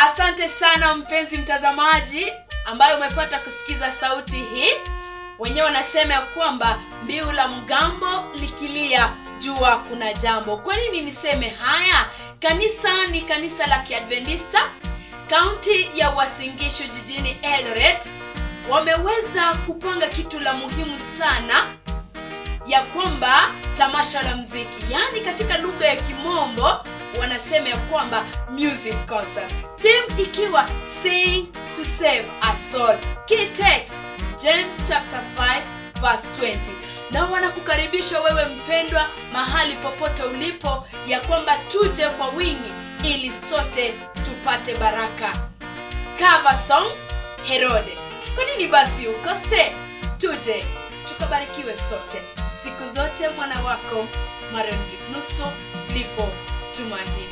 Asante sana mpenzi mtazamaji ambaye umepata kusikiza sauti hii. Wenyewe wanasema ya kwamba mbiu la mgambo likilia jua kuna jambo. Kwa nini niseme haya? Kanisa ni kanisa la Kiadventista, kaunti ya Uasin Gishu jijini Eldoret. Wameweza kupanga kitu la muhimu sana, ya kwamba tamasha la mziki, yani katika lugha ya Kimombo wanasema ya kwamba music concert, theme ikiwa "Sing to Save a Soul", key text James chapter 5 verse 20. Na wanakukaribisha wewe mpendwa mahali popote ulipo, ya kwamba tuje kwa wingi ili sote tupate baraka. Cover song Herode. Kwa nini basi ukose? Tuje tukabarikiwe sote. Siku zote mwana wako Marion Kipnusu, lipo tumaini.